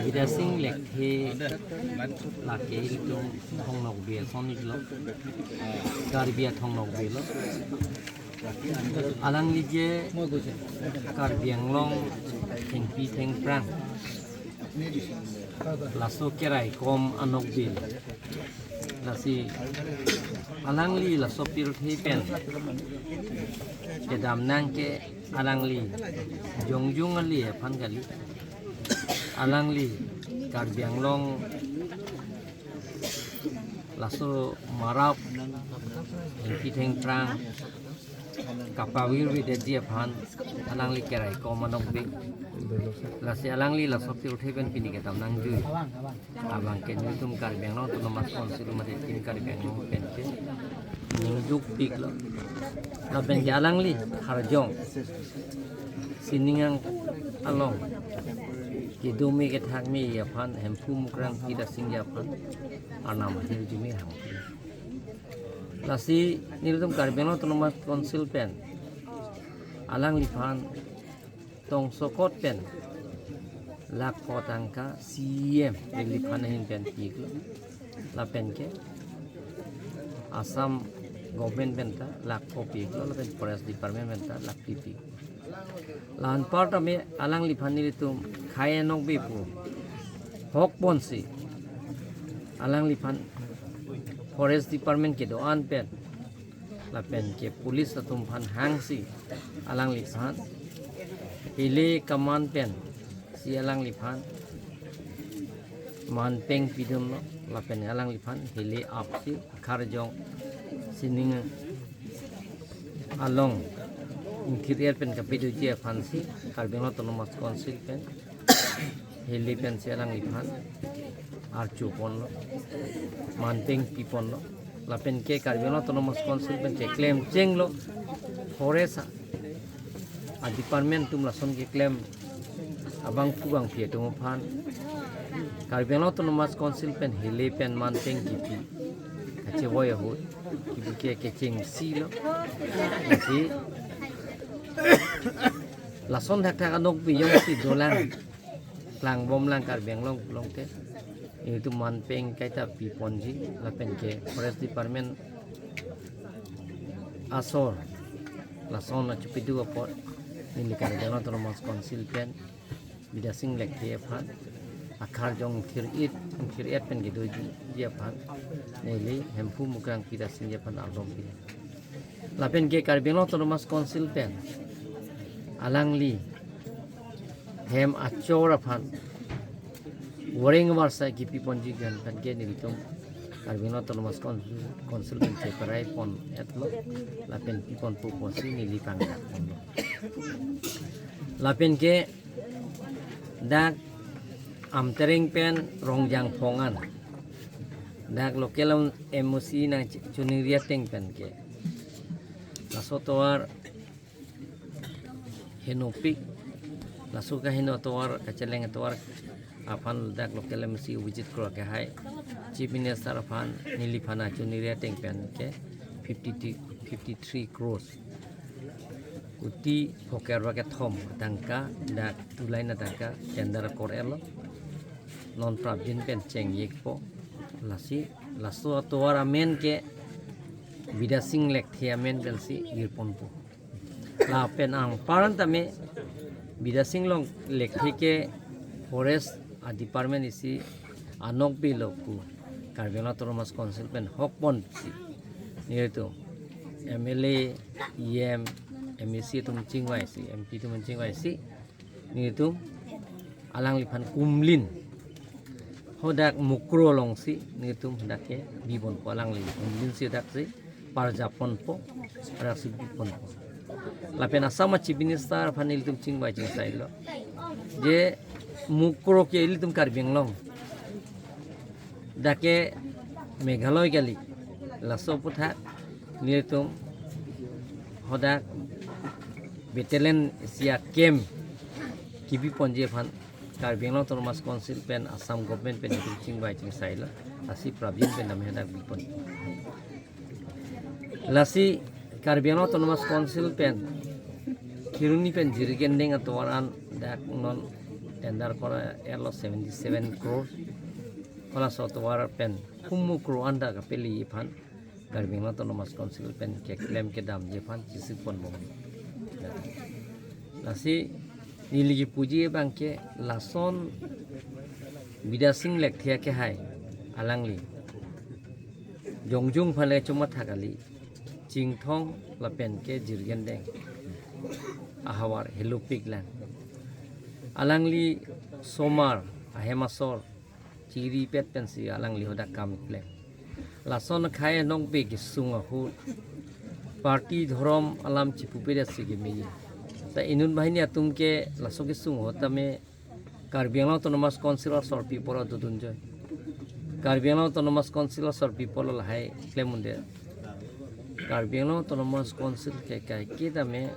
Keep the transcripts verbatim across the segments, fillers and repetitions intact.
Bidya Sing Lekthe lake ilitum Thong Nokbe ason iklo, Karbi athong Nokbe lo. Alangli ke Karbi Anglong thengpi thengphrang laso keraikom anokbe. Lasi alangli laso pirthe pen kedam nang ke alangli jongjong ali aphan kali. Alangli Karbi Anglong laso marap thengpi thengphrang kapavirvedetji aphan alangli keraikom anokbe. Lasi alangli laso pirthe pen pini kedam nangjui abang ke nelitum Karbi Anglong Autonomous Council mate Team Karbi Anglong pen ke ningduk piklo. Lapen ke alangli Karjong Siningang along kedo me kethak me aphan, Hemphu Mukrang Pidasing aphan arnam ahirjume hang. Lasi nelitum Karbi Anglong Autonomous Council pen alangliphan tongsokot pen lakh ko tangka C E M neliphan ahin pen piklo. Lapen ke Assam government pen ta lakh ko piklo, lapen Forest Department pen ta lakh phli pik. La anparta me alangliphan nelitum khei anokbe pu hok ponsi alangliphan Forest Department kedo-an pen lapen ke police atum aphan hangsi alangliphan Hills Command pensi alangliphan manpeng pidunlo, lapen alangliphan Hills apsi Karjong Siningang along ingthir-et pen kapedoji aphansi Karbi Anglong Autonomous Council pen Hills pensi alangliphan archo ponlo, manpeng pi ponlo. Lapen ke Karbi Anglong Autonomous Council pen keklem chenglo, Forest a-department atum lason keklem abangphu bangphi atum aphan Karbi Anglong Autonomous Council pen Hills pen manpeng kipi kachevoi ahut kipi ke kechengsi lo. Lasi lason thakthak anokbe jongsi dolang, klangbomlang Karbi Anglong pulote, itum manpeng kaita piponji, lapen ke Forest Department asor lason achupidu apot neli Karbi Anglong Autonomous Council pen Bidya Sing Lekthe aphan a-Karjong ingthir-et, ingthir-et pen kedoji aphan neli Hemphu Mukrang Pidasing aphan arlom pilo. Lapen ke Karbi Anglong Autonomous Council pen alangli hem achor aphan wareng warsa kipi ponji pen ke nelitum Karbi Anglong Autonomous Council, Council pen cheparai pon-etlo, lapen pi ponpo pusi neli pangdak ponlo. Lapen ke dak Amtereng pen Rongjangphong an dak local M O C nangchoningri ateng pen ke laso tovar henopik, laso kaheno tovar, kacheleng tovar aphan dak local M O C Abhijit Kro ke hai Chief Minister aphan neliphan achoningri ateng pen ke fifty, fifty-three crores, kuti phoker ba kethom atangka, dak tulai na tangka tender akor-etlo. Non prapjin pen chengjekpo. Lasi laso atovar amen ke Bidya Sing Lekthe amen pensi girponpo. Lapen anparta me Bidya Sing Lekthe ke Forest a-department isi anokbe lo pu Karbi Anglong Autonomous Council pen hok ponsi nelitum M L A, E M, M A C atum chingvaisi, M P atum chingvaisi nelitum alangliphan kumlin hadak Mukroh alongsi nelitum hadak ke biponpo, alangli kumlinsi hadak si parjap ponpo, hadak si biponpo. Lapen Assam a-Chief Minister aphan nelitum chingvai chingsailo je Mukroh ke ilitum Karbi Anglong, dak ke Meghalaya kali, laso aputhak nelitum hadak battalion isi a-camp kipi ponji aphan Karbi Anglong Autonomous Council pen Assam government pen nelitum chingvai chingsailo, lasi prapjin pen dam hadak bipon. Lasi Karbi Anglong Autonomous Council pen Kheroni pen Jirikinding atovar an dak non Tender kora erlo seventy seven crore. Halaso atovar pen humu crore anda kapeli aphan Karbi Anglong Autonomous Council pen keklem kedamji aphan chesik ponbom. Lasi neli kipuji abangke lason Bidya Sing Lekthe akehai alangli jongjung aphan le chomatha kali, Chinthong lapen ke Jirikindeng ahavar helopik lang. Alangli somar ahem asor chiripet pensi alangli hadak kam klem. Lason akhai anong pe kesung ahut party dhorom alam chipupe det si kemeji. Ta inut banghini atum ke laso kesung ahut tame Karbi Anglong Autonomous Council asor pi apor dodunjoi. Karbi Anglong Autonomous Council asor pi apor lahai klem un-e. Karbi Anglong Autonomous Council ke kaike tame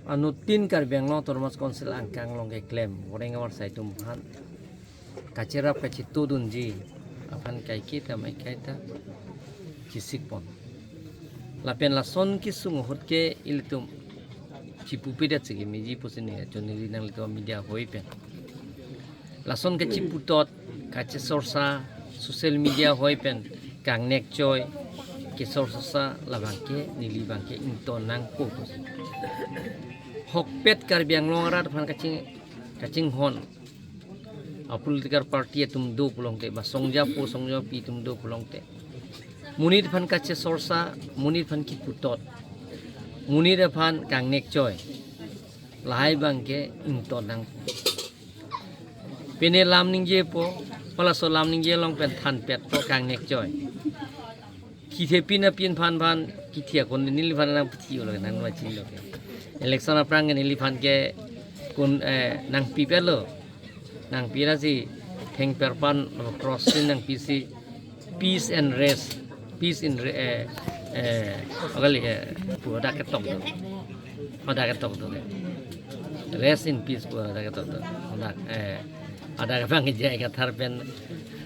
anuttin Karbi Anglong Autonomous Council angkang along keklem voreng avarsai atum aphan kacherap kachetudunji aphan kaike tame kaita chesik pon. Lapen lason kesung ahut ke ilitum chipupe det si kemeji pusi neli chonili nanglitum media hoi pen. Lason kachiputot, kachesorsa, social media hoi pen kangnek choi kesorsa labangke neli abangke ington nangpo pusi. Hokpet Karbi Anglong arat aphan kaching kachinghon a political party atum do pulote, ba songjapo songjapi atum do pulote, monit aphan kachesorsa, monit aphan kiputot, monit aphan kangnek choi, lahai abangke ington nang. Pine lam ningjepo, halaso lam ningje along pen thanpetpo kangnek choi. Kithepin apin aphan aphan kithi akon neliphan nangpithi lo, nangvachin lo. Election aphrang neliphan ke kun, eh, nangpipetlo. Nangpi ra si thengperpan cross si nangpisi peace and rest. Peace in re-, eh, eh, akali, eh, pu hadak ketok do. Hadak ketok do. Rest in peace pu hadak ketok do. Hadak, eh, hadak abang ejai kathar pen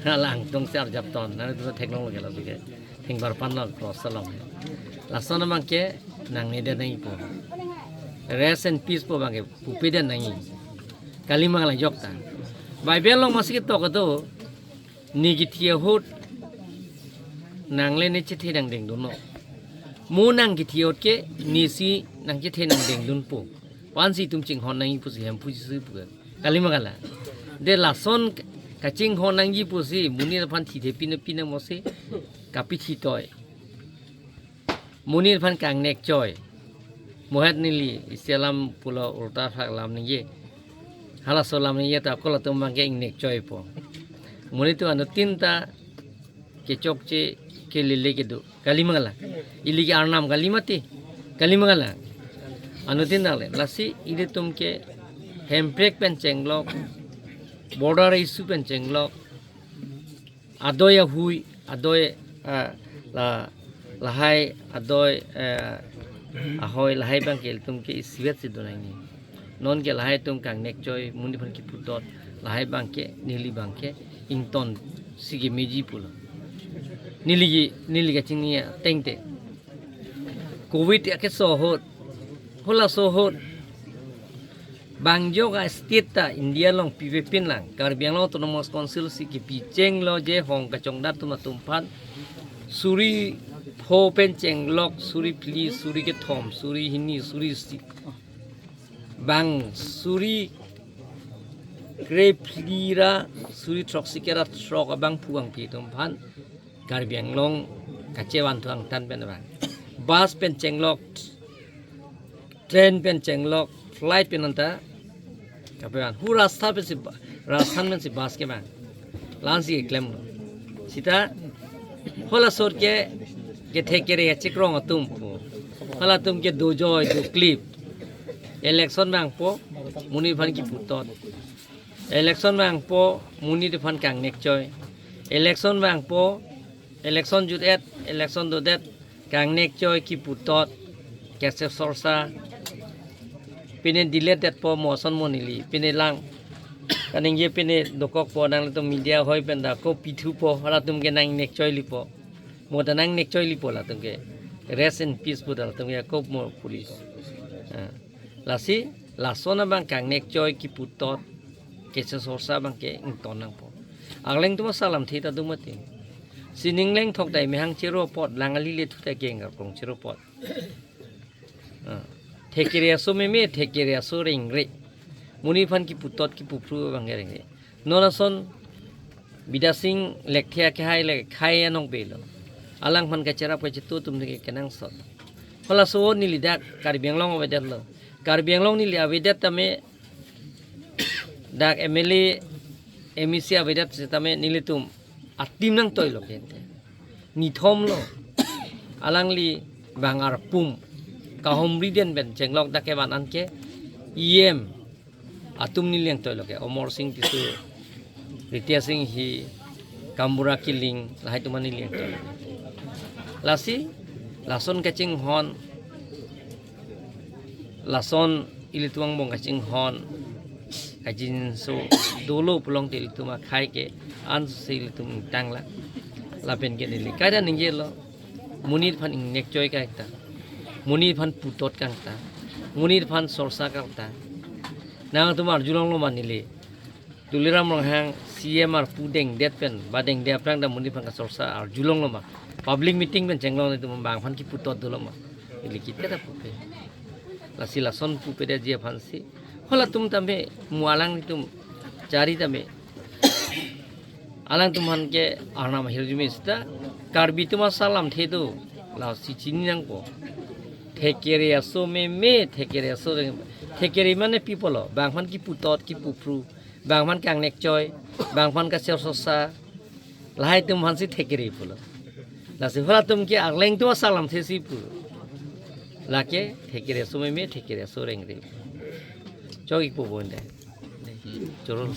alangtum si arjapton. Nangtum theklonglo ke laso ke. Thengperpan lo cross along. Lason abangke nangnedet nangjipo. Rest and peace pu abangke pupedet nangji. Kalima lang jokta. Bible along masi ketok do. Ne kithi ahut nangle ne chethe nangdengdunnon. Mo nang kithi ahut ke nesi nangchethe nangdengdunpo. Ansi itum chinghon nangji pusi Hemphu Jisu pu. Kalima kalang. De lason kachinghon nangji pusi monit aphan thithepin apin nang mosi kapithi toi. Monit aphan kangnek choi. Mohet neli isi alam pulo ulta phak lam ningje. Halaso lam ningje ta kol atum abangke ingnek choipo. Monit atum anuttin ta kechokche kelele kedo. Kalima kalang. Ili ke arnam kali mati. Kalima kalang. Anuttin nangle. Lasi ilitum ke Hemprek pen chenglok, border issue pen chenglok, adoi ahui, adoi, ah, la, lahai, adoi, eh, ahoi, lahai abangke ilitum ke isivet si do nangji. Non ke lahai atum kangnek choi, monit aphan kiputot, lahai abangke, neli abangke, ington si kemeji pulo. Neli ke, neli kachingni ateng te. Covid akeso ahut, halaso ahut. Bang jok a-state ta India along pivepin lang. Karbi Anglong Autonomous Council si kipi chenglo je hong kachongdat atum atum aphan. Suri pho pen chenglok, suri phli, suri kethom, suri hini, suri isi. Bang suri krephli ra suri throksi kera throk abangphu bangphi atum aphan Karbi Anglong kachevan thu angtan pen abang. Bus pen chenglok, train pen chenglok, flight pen anta kapevan. Hu rasta pensi ba-, Rajasthan pensi bus kevang. La-ansi klemlo. Sita halaso ahut ke kethe kere kachekrong atum pu. Halatum ke dojoi doklip. Election vangpo, monit aphan kiputot. Election vangpo, monit aphan kangnek choi. Election vangpo, election jut-et, election dodet, kangnek choi, kiputot, kechesorsa. Pine delete detpo mo ason mo neli, pine lang. Kaningje pine dokokpo, nanglitum media hoi pen ta kopithupo, halatum ke nangnek choilipo. Mo ta nangnek choilipo latum ke. Rest in peace pu ta latum ke kop mo pulipo. Ah. Lasi, Lason abang kangnek choi kiputot, kesorsa abang ke ington nangpo. Arleng atum asalam theta do mati. Sining lengthok dai mehang chero apot, lang ali le thuta keng arkong chero apot. Ah. Thekere aso meme, thekere aso rengre. Monit aphan kiputot, kipuphru abang rengre. Non ason Bidya Sing Lekthe akehai le khei anong pelo. Alangphan kacherap kachetu atum ke kenangsot. Halaso neli dak Karbi Anglong avedet lo. Karbi Anglong neli avedet tame dak M L A, M E C avedet setame nelitum atim nangtoi lo kente. Nithom lo. Alangli bang arpum kahumri den pen chenglok dak kevan anke E M atum neli nangtoi lo ke. Amar Sing Tisso, Ritesh Enghi, Kambura Killing, lahai atum neli nangtoi lo. Lasi, lason kachinghon, lason ilitum angbong kachinghon, kachinso dolo pulote ilitum akhei ke ansi ilitum tanglo. Lapen ke neli kaita ningjelo, monit aphan ingnek choi kangta, monit aphan putot kangta, monit aphan sorsa kangta. Nangtum arjulonglo ma neli. Tuliram Ronghang C M arpu dengdet pen, ba dengdet aphrang ta monit aphan kasorsa arjulonglo ma. Public meeting pen chenglong itum bang aphan kiputot dolo ma. Ili kita ta pupe. Lasi lason pupedetji aphansi. Halatum tame mu alanglitum chari tame. Alangtum aphan ke arnam ahirjume seta Karbi atum asalam the do. Lasi chini nangpo. Thekere aso meme, thekere aso reng. Thekere mane pi pulo. Bang aphan kiputot, kipuphru. Bang aphan kangnek choi. Bang aphan kasorsa. Lahai atum aphansi thekere pulo. Lasi halatum ke arleng atum asalam thesi pu. Lake thekere aso meme, thekere aso rengre. Chok-ikpo bonde. Choro.